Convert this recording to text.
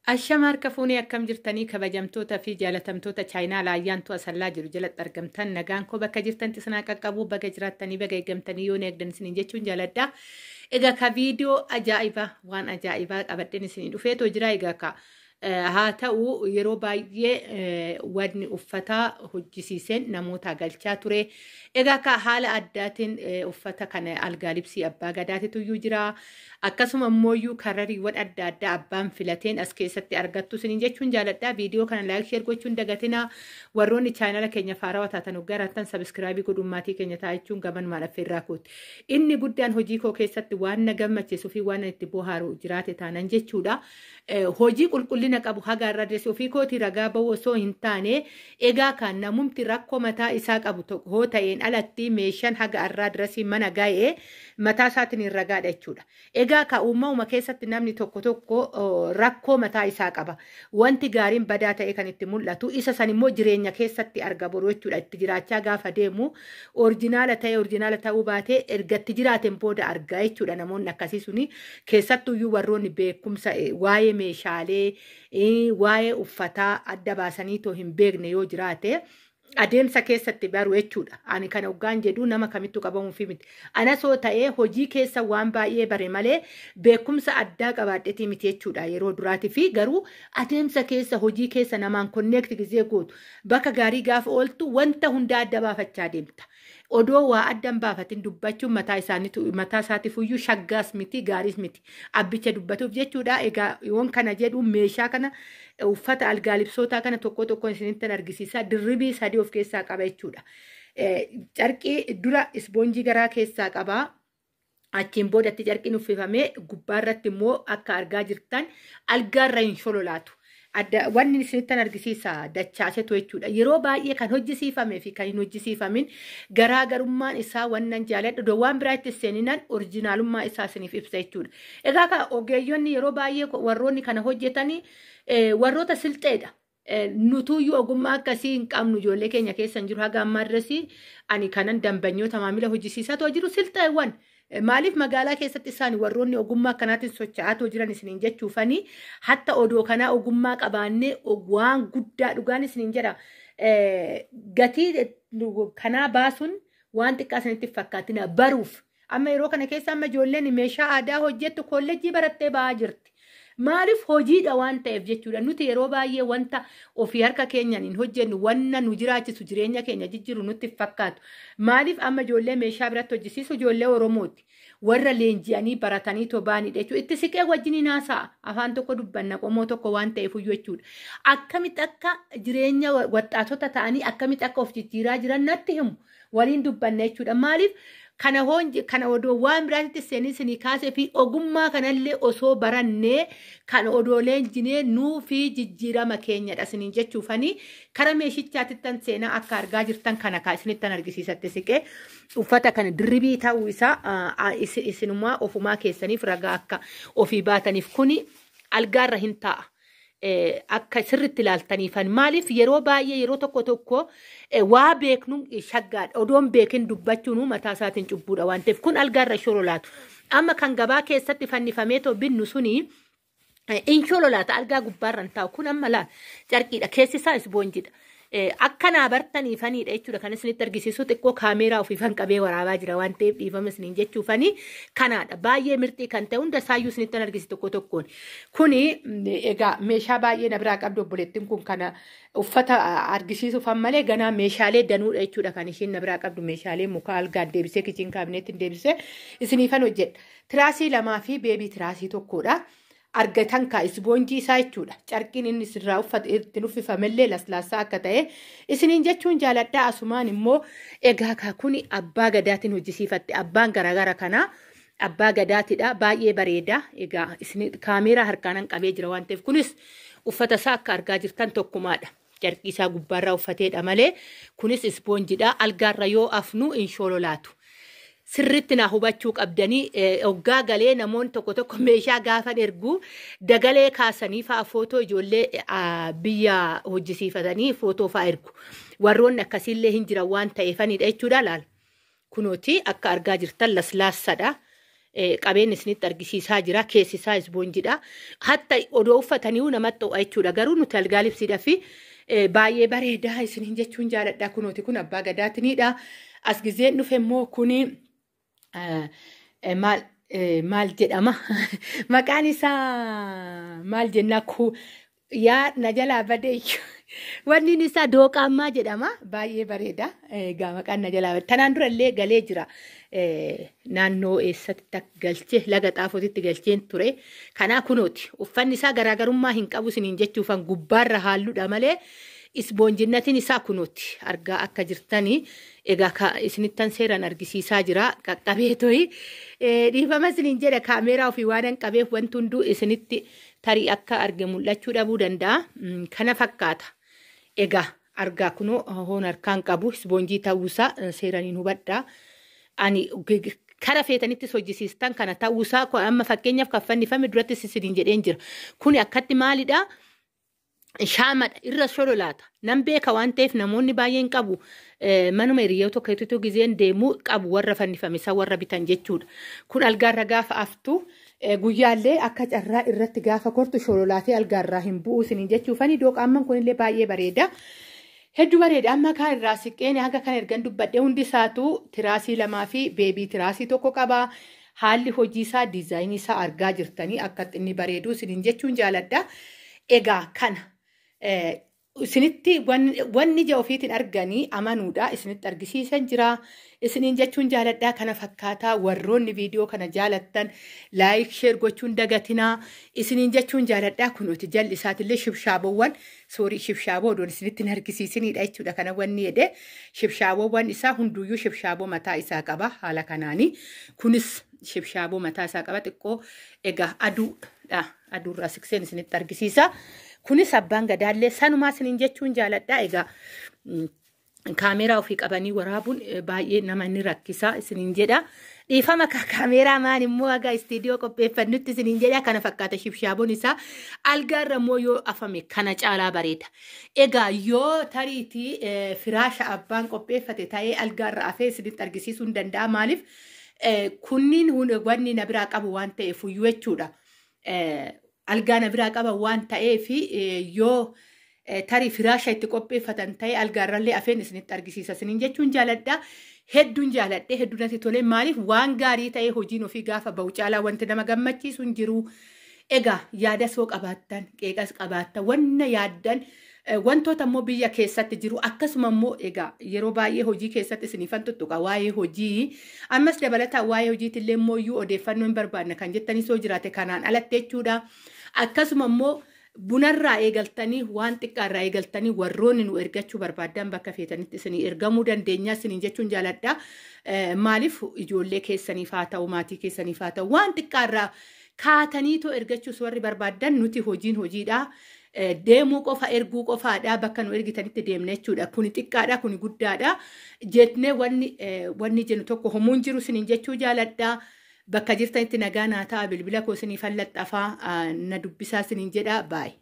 Ashama harka fuunee, akkam jirtanii, kabajamtoota fi jaalatamtoota chaayinaa laayyaantu asallaa jiru jalatti argamtan? Nagaan koo bakka jirtantti isinaa qaqqabu. Baga jiraattanii, baga eeggamtanii, yoo eegdan isiniin jechuun jaaladha. Egaa ka viidiyoo ajaa'ibaa, waan ajaa'ibaa qabadheen isinii dhufeetoo jira. Egaa ka haa ta'u, yeroo baay'ee wanni uffata hojjisiiseen namoota galchaa ture. Egaa ka haala addaatiin uffata kana algaa libsii abbaa gadaatitu iyyuu jira. Akkasuma immoo karariiwwan adda addaa abbaan filateen as keessatti argattu isiniin jechuun jaaladha. Viidiyoo kana like, share gochuun dagatina. Warroonni chaanala keenya faarawaa taatan hoggarattan subscribe godhuun maatii keenya ta'a jechuun gabanumaan affeerraa kooti. Inni guddaan hojii koo keessatti waan na gammachiisuu fi waan itti bohaaru jiraate taanan jechuudha. Hojii qulqullina qabu haga irra adreessi ofii kootii ragaa bahuu osoo hin taane, egaa kan namumti rakkoo mataa isaa qabu hoo ta'een alatti meeshaan haga irraa adreesii mana ga'ee mataa isaatiin hin ragaadha jechuudha. Egaa ka uumamuma keessatti namni tokko tokko rakkoo mataa isaa qaba. Wanti gaariin badaa ta'e kan itti mul'atu isa san immoo jireenya keessatti arga boru jechuudha. Itti jiraachaa gaafa deemu original ta'e, original ta'uu baatee erga itti jiraateen booda argaa jechuudha. Namoonni akkasii suni keessattuyyuu warroonni beekumsa waa'ee meeshaalee, waa'ee uffataa adda baasanii too hin beekne yoo jiraate adeemsa keessatti baru jechuudha. Ani kana hoggaan jedhu nama kamittuu qabamuufi miti. Anasoo ta'ee hojii keessa waan baay'ee bare malee beekumsa addaa qabaadheetii miti jechuudha yeroo duraatii fi garuu adeemsa keessa, hojii keessa namaan connect gizee gootu, bakka gaarii gaafa ooltu wanta hundaa adda baafachaa deemta. Odoo waa adda hin baafatin dubbachuun mataa isaaniitu mataa isaatiif iyyuu shaggaas miti, gaariis miti. Abbicha dubbatuuf jechuudha. Egaa yoon kana jedhu meeshaa kana, uffata algaa libsootaa kana tokko tokko isinitti argisiisa. Dirribii sadii of keessaa qaba jechuudha. Carqii dura ispoonjii garaa keessaa qaba. Achiin boodatti carqiin uffifamee gubbaarratti immoo akka argaa jirtan algaarra hin shololaatu. Adda wanni isinittan argisiisa dachaasetu jechuudha. Yeroo baay'ee kan hojjisiifamee fi kan hin hojjisiifamin garaagarummaan isaa wannan jaaladhu waan biraa itti seeninaan originalummaa isaa isiniif ibsa jechuudha. Egaa ka ogeeyyonni yeroo baay'ee warroonni kana hojjetanii warroota silxeedha. Nutuyyuu ogummaa akkasii hin qabnu, ijoollee keenya keessa hin jiru haga ammaa irratti. Ani kanan dambanyoota maamila hojjisiisaa jiru silxeewwan. Maaliif magaalaa keessatti isaan warroonni ogummaa akkanaatiin socho'aa jiran isiniin jechuufanii hatta odoo kanaa ogummaa qabaannee waan guddaa dhugaan isiniin jedha. Gatii kanaa baasuun waan xiqqaa isinitti fakkaatina baruuf. Amma yeroo kana keessa amma ijoolleen meeshaa aadaa hojjettu kolleejjii barattee ba'aa jirti. Maaliif? Hojiidha waan ta'eef jechuudha. Nuti yeroo baay'ee wanta ofii harka keenyaan hin hojjennu, wanna nu jiraachisu, jireenya keenya jijjiiru nutti fakkaatu. Maaliif amma ijoollee meeshaa biratti hojjisiisu ijoollee Oromooti. Warra leenji'anii baratanii tobaanidha jechuudha. Itti siqee wajjin haasa'a. Afaan tokko dubbanna, qomoo tokko waan ta'eef jechuudha. Akkamitti akka jireenya waxxaatota ta'anii, akkamitti akka of jijjiiraa jiran natti himu. Waliin dubbanna jechuudha. Maaliif kana hoonji kana odoo waan biraatti seenii isinii kaasee fi ogummaa kanallee osoo barannee, kan odoo leenjinee nuu fi jijjiirama keenyadha isiniin jechuufanii kara meeshichaatittan seenaa. Akka argaa jirtan kana kaa isinittan argisiisatti siqee uffata kana dirribii ta'uu isaa isinumaa ofumaa keessaniif ragaa akka ofii baataniif, kuni algaarra hin taa'a. Akka sirritti ilaaltaniifan. Maaliif yeroo baay'ee, yeroo tokko tokko waa beeknu shaggaadha. Odoon beekin dubbachuun mataa isaatiin cubbuudha waan ta'eef kun algaarra shololaatu. Amma kan gabaa keessatti fannifamee too binnu suni in shololaata, algaa gubbaarra hin taa'u. Kun amma laal, carqiidha, keessi isaa isboonjidha. Akka naa bartaniifanidha jechuudha kan isinitti argisiisu. Xiqqoo kaameeraa ofiifan qabee waraabaa jira waan ta'eef dhiifama isiniin jechuufanii kanaadha. Baay'ee mirxii kan ta'e hunda isaayyuu isinitti argisiisu tokko tokkoon. Kuni egaa meeshaa baay'ee na biraa qabdu obboleettiin kun. Kana uffata argisiisuufan malee ganaa meeshaalee danuudha jechuudha kan ishiin na biraa qabdu. Meeshaalee muka algaan deebisee, kitchen cabinetiin deebisee isiniifan hojjedha. Tiraasii lamaa fi baby tiraasii tokkodha. Argatan kaa isboonjii isaa jechuudha. Carqiin inni sirraa uffata ittiin uffifamellee laslaassaa akka ta'e isiniin jechuun jaaladhaa. Asumaan immoo egaa kaa kuni abbaa gadaatiin hojjisiifatte. Abbaan garaagara kanaa abbaa gadaatidha. Baay'ee bareeda. Egaa isin kaameeraa harkaanan qabee jira waan ta'eef kunis uffata isaa akka argaa jirtan tokkumaadha. Carqii isaa gubbaarraa uffateedha malee kunis isboonjidha. Algaarra yoo afnu hin shololaatu. Sirritti naa hubachuu qabdanii, hoggaa galee namoonni tokko tokko meeshaa gaafan ergu dagalee kaasanii fa'a footoo ijoollee biyya hojjisiifatanii footoo fa'a ergu. Warroonni akkasiillee hin jiran waan ta'eefanidha jechuudha laal. Kunooti akka argaa jirtan laslaassadha. Qabeen isinitti argisiisaa jira. Keessi isaa isboonjidha. Hatta odoo uffatanii namatti ho'a jechuudha. Garuu nuti algaa libsiidhaa fi baay'ee bareedaa isiniin jechuun jaaladha. Kunooti kun abbaa gadaatinidha. As gizeen dhufe immoo kuni maal maal jedhama? Maqaan isaa maal jennaa yaa na jalaa badee, wanni isaa dooqaammaa jedhama. Baay'ee bareeda. Egaa maqaan na jalaa bade. Tanaan dura illee galee jira. Naannoo eessatti galchee, Laga Xaafootitti galcheen ture. Kanaa kunooti. Uffanni isaa garaagarummaa hin qabu isiniin jechuufan, gubbaarra haalluudha malee isboonjinnatiin isaa kunooti. Argaa akka jirtanii egaa isinittan seeraan argisiisaa jira. Qaqqabee toyi. Dhiifama isiniin jedha, kaameeraa ofii waan hin qabeef wanti hunduu isinitti tarii akka arge mul'achuu dhabuu danda'a. Kana fakkaata. Egaa argaa kunoo hoon harkaan qabu isboonjii ta'uusaa seeraniin hubadhaa. Ani kara feetanittis hojjisiistan kana ta'uusaa amma fakkeenyaaf kan fannifame duratti isiniin jedheen jira. Kuni akkatti maalidhaa? Shaamadha, irra shololaata. Nan beeka waan ta'eef namoonni baay'een qabu. Manuma hiriyyoo tokko tokko gizeen deemuu qabu, warra fannifame isa warra bitan jechuudha. Kun algaarra gaafa aftu guyyaallee akka carraa irratti gaafa kortu shololaatee algaarraa hin bu'u isiniin jechuufani. Dooqaamman kunillee baay'ee bareeda. Hedduu bareeda. Amma kaan irraa siqqeen haga kan ergan dubbadhe, hundi isaatu tiraasii lamaa fi baby tiraasii tokko qaba. Haalli hojii isaa, diizaayinii isaa argaa jirtanii akka inni bareedu isiniin jechuun jaaladha. Egaa kana isinitti wanni ija ofiitiin arganii amanuudha isinitti argisiisan jira. Isiniin jechuun jaaladhaa, kana fakkaataa. Warroonni viidiyoo kana jaalattan like, share gochuun dagatinaa isiniin jechuun jaaladhaa. Kunuuti jalli isaatillee shibshaaboowwan, sorry, shibshaaboo odoon isinitti hin argisiisinidha jechuudha. Kana wanni jedhe shibshaaboowwan isaa hunduyyuu shibshaaboo mataa isaa qaba haala kanaanii. Kunis shibshaaboo mataa isaa qaba xiqqoo. Egaa aduudha, aduurraa siqseen isinitti argisiisa. Kunis abbaan gadaallee sanumaa isiniin jechuun jaaladha. Egaa kaameeraa ofii qabanii waraabuun baay'ee nama inni rakkisa isiniin jedha. Dhiifama, kaameeraa maan immoo haga istiidiyoo qopheeffannutti isiniin jedha. Kana fakkaata shibshaaboon isaa. Algaarra immoo yoo afame kana caalaa bareeda. Egaa yoo tariitii firaasha abbaan qopheeffate ta'ee algaarra afee isinitti argisiisuu hin danda'a. Maaliif, kunniin wanni na biraa qabu waan ta'eef iyyuu jechuudha. Algaa na biraa qaba waan ta'eef, yoo tarii firaasha itti qopheeffatan ta'e algaarrallee afeen isinitti argisiisa isiniin jechuun jaaladha. Hedduun jaaladhe, hedduu natti tole. Maaliif, waan gaarii ta'e hojiin ofii gaafa ba'u caalaa wanti nama gammachiisu hin jiru. Egaa yaada soo qabaattan, qeeqas qabaattan, wanna yaaddan, wantoota immoo biyya keessatti jiru, akkasuma immoo egaa yeroo baay'ee hojii keessatti isiniifan tuttuqa waa'ee hojii. Ammas dabalataan waa'ee hojiitillee immoo iyyuu odeeffannoo hin barbaanne kan jettanii soo jiraate kanaan alatti jechuudha. Akkasuma immoo bunarraa eegaltanii, waan xiqqaarraa eegaltanii warroonni nu ergachuu barbaadan bakka feetanitti isinii ergamuu dandeenya isiniin jechuun jaaladha. Maaliif, ijoollee keessaniif haa ta'u, maatii keessaniif haa ta'u, waan xiqqaarraa kaataniitoo ergachuus warri barbaadan, nuti hojiin hojiidha. Deemuu qofa, erguu qofaadha, bakka nu ergitanitti deemna jechuudha. Kuni xiqqaadha, kuni guddaadha. Jennee wanni jennu tokko homuun jiru isiniin jechuu jaaladha. Bakka jirtanitti nagaa naa ta'a. Bilbila koo isinii fallaxxafaa, na dubbisaa isiniin jedha. Baay'ee.